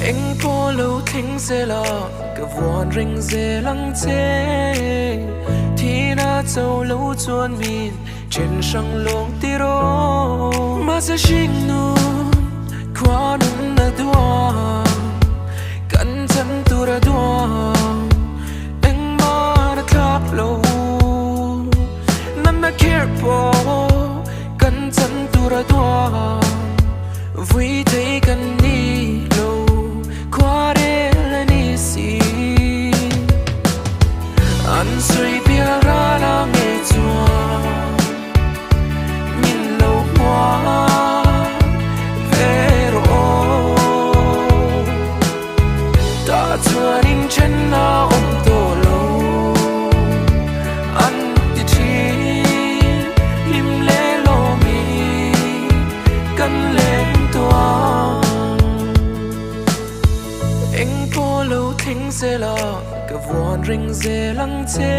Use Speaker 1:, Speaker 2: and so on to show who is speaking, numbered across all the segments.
Speaker 1: Eng pawh lo thleng zela ka vuan reng zel ang che. Thina cho lo chuan min then hrang lawng tiraw. Mahse hringnun khua nun a duang, kan chan tur a duang, engmah a thlak lo. Nana kher pawh kan chan tur a duang, vui thei kan ni lo, khua rel a ni si. An sawi pial ral a nge chuan min lo hua ve rawh aw. Tah chuan inthen a awm tawh lo an ti thin, hlim leh lawmin kan leng tawh ang. Eng pawh lo thleng zela ka vuan reng zel ang che.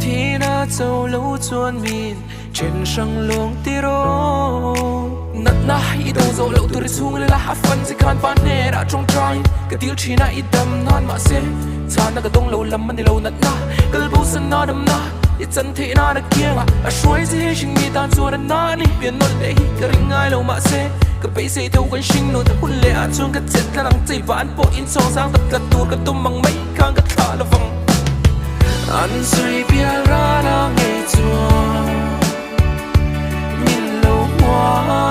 Speaker 1: Thina cho lo chuan min then hrang lawng tiraw.
Speaker 2: Natna i do zawh loh tur i chhung leh a fan che khan pa hnenah tawngtai ka dil thin a, i dam nan mahse chhana ka dawng lo lam a ni lo. Natna kal bo san na damna i chan theih nan a kiangah a hruai che he hring mi tan chuan a na a ni. Pian nawlh leh hi ka ring ngai lo mahse ka beisei tho kan hring nut a hun leh ah chuan ka chet tlat ang chei van pawh inchhawng sang tak tlat tur ka tum ang mai khan ka thlah lovang.
Speaker 1: An sawi pial ral a nge chuan min lo hua.